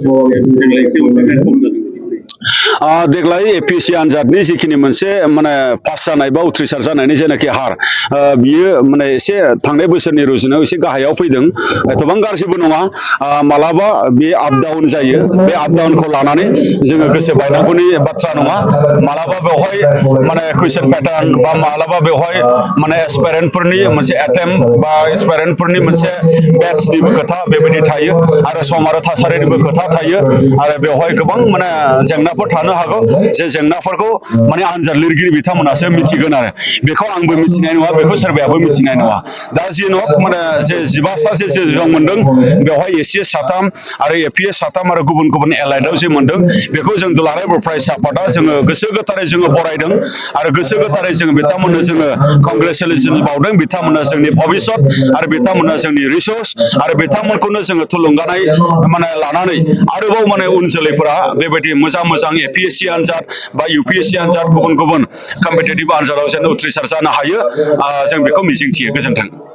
देग्लाय एसे अनजिमाया खम जादों। देग्लाय एपिएससि आनजादनि जिखिनि मोनसे माने पास जानाय बा उथ्रिसार जानायनि जेनाखि हार बियो माने एसे थांनाय बोसोरनि रुजुनायाव एसे गाहायाव फैदों एथबां गाज्रिबो नङा मालाबा बे आप डाउन जायो बे आप डाउनखौ लानानै जोङो गोसो बायनांगौनि बाथ्रा नङा मालाबा बेवहाय माने कुइसन पेटार्न बा मालाबा बेवहाय माने एसपायरेन्टफोरनि मोनसे एटेम्प बा एसपायरेन्टफोरनि मोनसे बेट्सनिबो खोथा बेबायदि थायो आरो सम आरो थासारिनिबो खोथा थायो आरो बेवहाय गोबां माने जेंनाफोर थानो हागौ जे जेंनाफोरखौ माने आनजाद लिरगिरि बिथांमोनासो मिथिगोन आरो बेखौ आंबो मिथिनाय नङा बेखौ सोरबायाबो मिथिनाय नङा दा जेन'क माने जे 15 सासे जेसेबां मोनदों बेवहाय एसिएस साथाम आरो एपिएस साथाम आरो गुबुन गुबुन एलाइडआव जे मोनदों बेखौ जों दुलाराय बर' फरायसा आफादा जोङो गोसो गोथारै जोङो बरायदों आरो गोसो गोथारै जोङो बिथांमोननो जोङो कंग्रेसुलेसन बावदों बिथांमोना जोंनि भबिसत आरो बिथांमोना जोंनि रिसर्स आरो बिथांमोनखौनो जोङो थुलुंगानाय माने लानानै आरोबाव माने उन जोलैफोरा बेबायदि मोजां मोजां एपिएससि आनजाद बा इउपिएससि आनजाद गुबुन गुबुन कम्पिटिटिभ आनजादाव जेन उथ्रिसार जानो हायो जों बेखौ मिजिंथियो। गोजोन्थों।